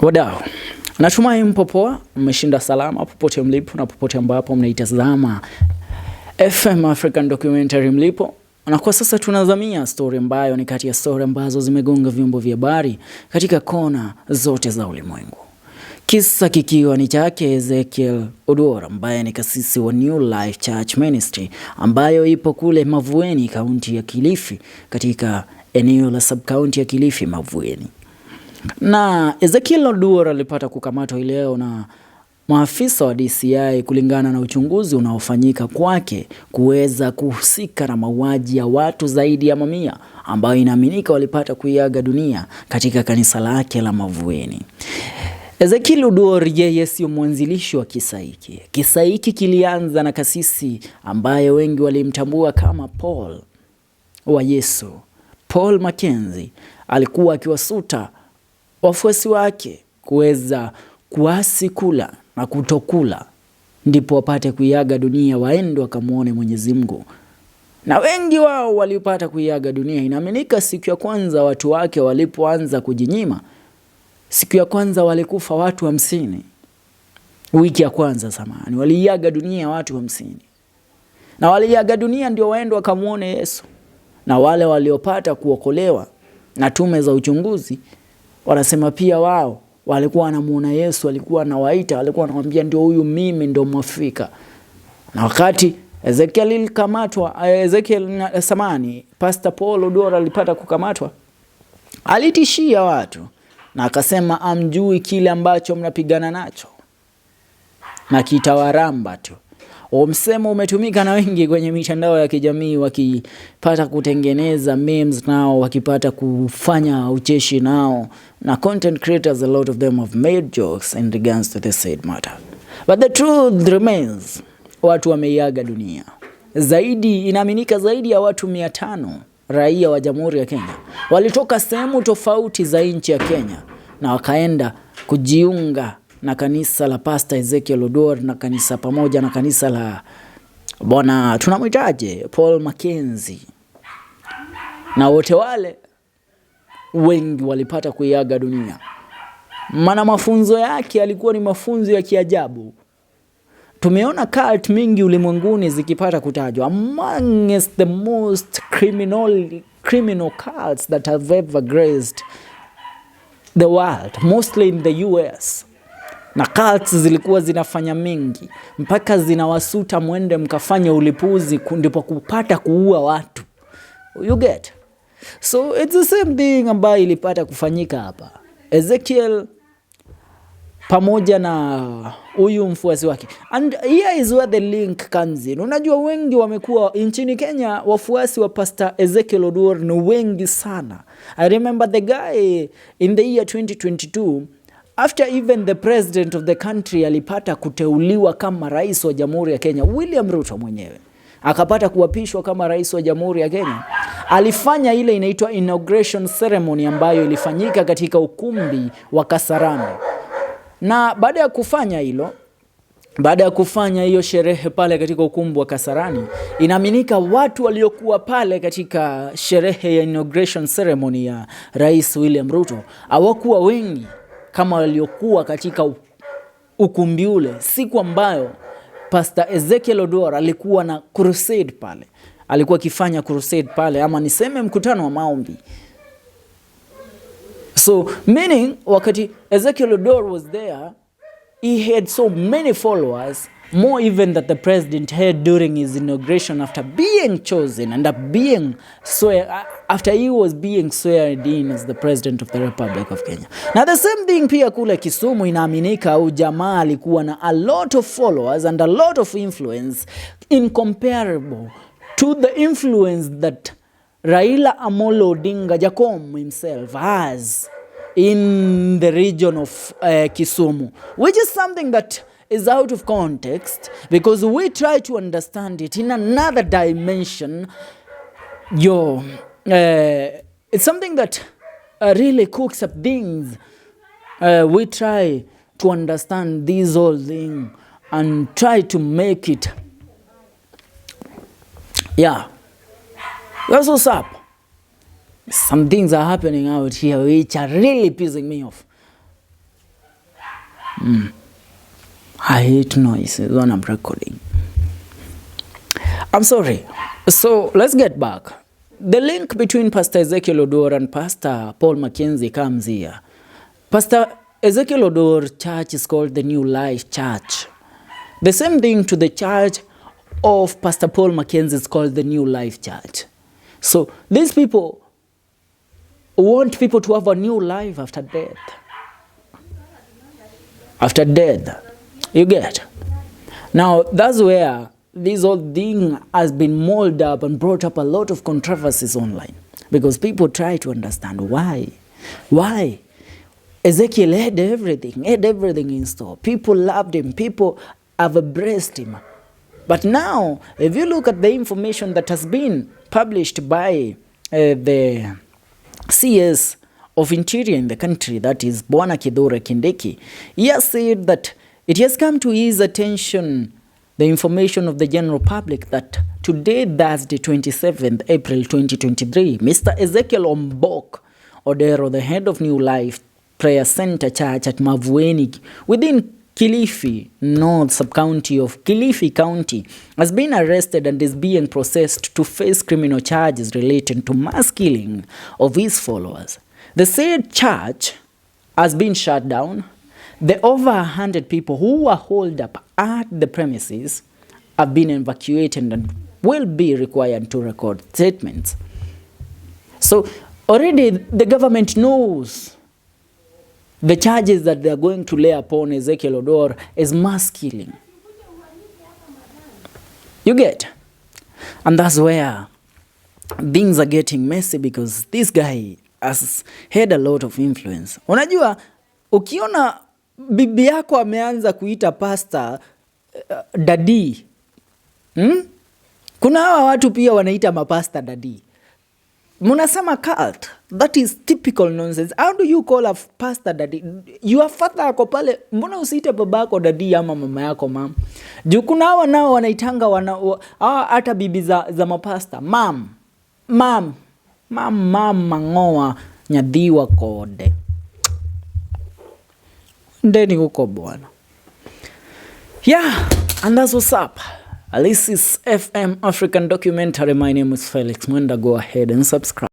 Wadau, natumai mpo poa, mmeshinda salama popote mlipo na popote ambapo mnaitazama FM African Documentary mlipo. Na kwa sasa tunazamia story ambayo ni kati ya story ambazo zimegonga vyombo vya habari katika kona zote za ulimwengu. Kisa kikiwa ni chake Ezekiel Oduor ambaye ni kasisi wa New Life Church Ministry ambayo ipo kule Mavueni, kaunti ya Kilifi, katika eneo la sub-county ya Kilifi Mavueni. Na Ezekiel Oduor alipata kukamatwa hii leo na maafisa wa DCI kulingana na uchunguzi unaofanyika kwake kuweza kuhusika na mauaji ya watu zaidi ya mamia ambayo inaaminika walipata kuiaga dunia katika kanisa lake la Mavueni. Ezekiel Oduor yeye sio mwanzilishi wa kisa hiki. Kisa hiki kilianza na kasisi ambaye wengi walimtambua kama Paul wa Yesu. Paul Mackenzie alikuwa akiwasuta wafuasi wake kuweza kuasi kula na kutokula, ndipo wapate kuiaga dunia, waende wakamwone Mwenyezi Mungu. Na wengi wao walipata kuiaga dunia. Inaaminika siku ya kwanza watu wake walipoanza kujinyima, siku ya kwanza walikufa watu 50. Wiki ya kwanza zamani waliiaga dunia watu 50, na waliiaga dunia ndio waende wakamwone Yesu. Na wale waliopata kuokolewa na tume za uchunguzi wanasema pia wao walikuwa wanamuona Yesu, alikuwa anawaita, alikuwa anamwambia ndio huyu, mimi ndio Mwafrika. Na wakati Ezekiel alikamatwa, Ezekiel samani, Pastor Paul Oduor alipata kukamatwa, alitishia watu na akasema amjui kile ambacho mnapigana nacho na kitawaramba tu. Msemo umetumika na wengi kwenye mitandao ya kijamii wakipata kutengeneza memes nao, wakipata kufanya ucheshi nao, na content creators, a lot of them have made jokes in regards to the said matter. But the truth remains, watu wameiaga dunia. Zaidi inaaminika zaidi ya watu 500 raia wa Jamhuri ya Kenya walitoka sehemu tofauti za nchi ya Kenya na wakaenda kujiunga na kanisa la Pastor Ezekiel Oduor na kanisa pamoja na kanisa la bwana tunamwitaje Paul Mackenzie, na wote wale wengi walipata kuiaga dunia, maana mafunzo yake yalikuwa ni mafunzo ya kiajabu. Tumeona cult mingi ulimwenguni zikipata kutajwa, amongst the most criminal cults that have ever graced the world, mostly in the US. Na cults zilikuwa zinafanya mingi mpaka zinawasuta mwende mkafanya ulipuzi ndipo kupata kuua watu. You get? So it's the same thing ambayo ilipata kufanyika hapa. Ezekiel pamoja na huyu mfuasi wake. And here is where the link comes in. Unajua wengi wamekuwa nchini Kenya, wafuasi wa Pastor Ezekiel Oduor ni wengi sana. I remember the guy in the year 2022, after even the president of the country alipata kuteuliwa kama rais wa Jamhuri ya Kenya, William Ruto mwenyewe akapata kuapishwa kama rais wa Jamhuri ya Kenya, alifanya ile inaitwa inauguration ceremony ambayo ilifanyika katika ukumbi wa Kasarani. Na baada ya kufanya hilo, baada ya kufanya hiyo sherehe pale katika ukumbi wa Kasarani, inaaminika watu waliokuwa pale katika sherehe ya inauguration ceremony ya Rais William Ruto hawakuwa wengi kama waliokuwa katika ukumbi ule siku ambayo Pastor Ezekiel Oduor alikuwa na crusade pale, alikuwa akifanya crusade pale, ama niseme mkutano wa maombi. So meaning wakati Ezekiel Oduor was there, he had so many followers, more even that the president had during his inauguration after being chosen and being swear, after he was being sworn in as the president of the Republic of Kenya. Now the same thing pia kule Kisumu inaaminika huyu jamaa alikuwa na a lot of followers and a lot of influence incomparable to the influence that Raila Amolo Odinga Jakom himself has in the region of Kisumu, which is something that is out of context because we try to understand it in another dimension. Yo, it's something that really cooks up things. We try to understand this whole thing and try to make it. Yeah, that's what's up. Some things are happening out here which are really pissing me off. I hate noises when I'm recording. I'm sorry. So let's get back. The link between Pastor Ezekiel Oduor and Pastor Paul Mackenzie comes here. Pastor Ezekiel Oduor Church is called the New Life Church. The same thing to the church of Pastor Paul Mackenzie is called the New Life Church. So these people want people to have a new life after death. After death, you get. Now, that's where this whole thing has been molded up and brought up a lot of controversies online, because people try to understand why. Why? Ezekiel had everything in store. People loved him. People have embraced him. But now, if you look at the information that has been published by the CS of Interior in the country, that is Bwana Kithure Kindiki, he has said that it has come to his attention, the information of the general public, that today, Thursday, 27th April 2023, Mr. Ezekiel Ombok Odero, the head of New Life Prayer Center Church at Mavueni within Kilifi North sub-county of Kilifi County, has been arrested and is being processed to face criminal charges related to mass killing of his followers. The said church has been shut down. The over 100 people who were holed up at the premises have been evacuated and will be required to record statements. So already the government knows the charges that they are going to lay upon Ezekiel Oduor is mass killing. You get? And that's where things are getting messy, because this guy has had a lot of influence. Unajua, ukiona bibi yako ameanza kuita pastor daddy, Kuna hawa watu pia wanaita mapasta daddy. Munasema cult. That is typical nonsense. How do you call a pastor daddy? Your father ako pale, mbona usiite babako daddy ama mama yako mam? Juu kuna hawa nao wanaitanga hawa hata bibi za mapasta mam, mam, mam, mam mangoa nyadhiwa kode. Ndeni huko bwana. Yeah, and that's what's up. This is FM African Documentary. My name is Felix Mwenda. Go ahead and subscribe.